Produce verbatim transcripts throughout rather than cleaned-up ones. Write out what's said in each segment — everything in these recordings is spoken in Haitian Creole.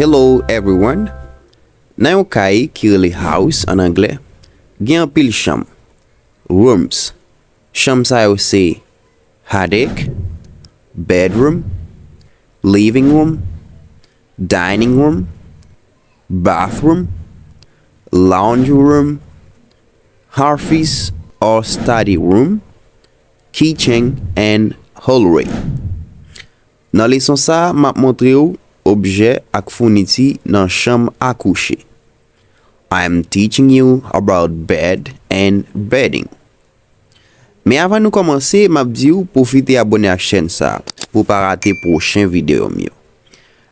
Hello everyone. Nan yon kay ki rele house an anglè, gen anpil chanm, rooms. Chanm sa yo se attic, bedroom, living room, dining room, bathroom, laundry room, office or study room, kitchen and hallway. Nan leson sa a, m ap montre w objè ak founiti nan chanm a kouche. I am teaching you about bed and bedding. Men avan nou kòmanse, m ap di w pwofite abòne ak chèn sa a pou w pa rate pwochen videyo m yo.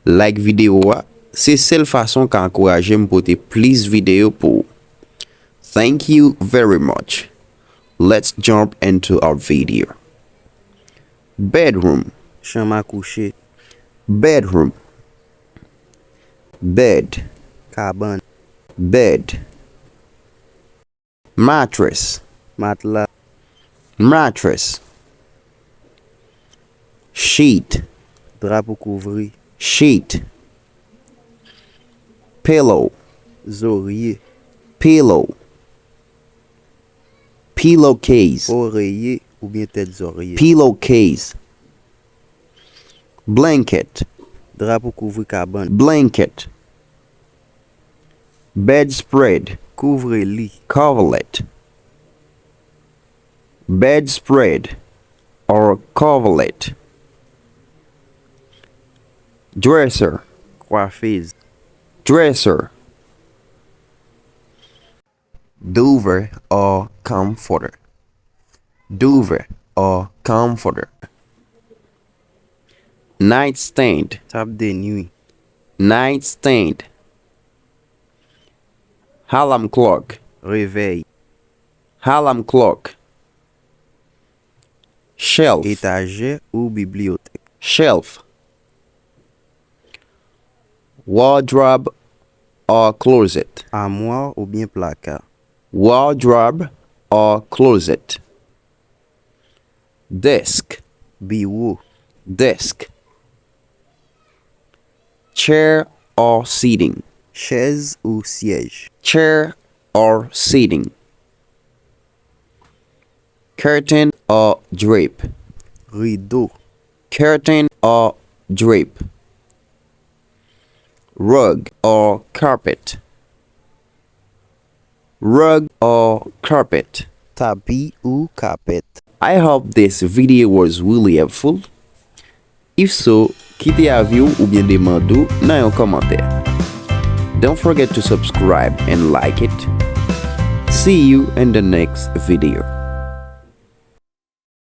Like videyo a, se sèl fason w ka ankouraje m pote plis videyo pou ou. Thank you very much. Let's jump into our video. Bedroom. Chanm a kouche. Bedroom. Bed. Kabann. Bed. Mattress. Matla. Mattress. Sheet. Dra pou kouvri. Sheet. Pillow. Zorye. Pillow. Pillowcase. Oreye oubyen tèt zòrye. Pillowcase. Blanket. Dra pou kouvri kabann. Blanket. Bedspread. Kouvre li. Coverlet. Bedspread or coverlet. Dresser. Kwafez. Dresser. Duvet or comforter. Duvet or comforter. Nightstand. Tab de nwi. Nightstand. Alarm clock. Revèy. Alarm clock. Shelf. Etajè ou bibliyotèk. Shelf. Wardrobe or closet. Amwa oubyen plaka. Wardrobe or closet. Desk. Biwo. Desk. Chair or seating. Chèz ou syèj. Chair or seating. Curtain or drape. Rido. Curtain or drape. Rug or carpet. Rug or carpet. Tapi ou kapèt. I hope this video was really helpful. If so, kite avi w oubyen demann ou nan yon kòmantè. Don't forget to subscribe and like it. See you in the next video.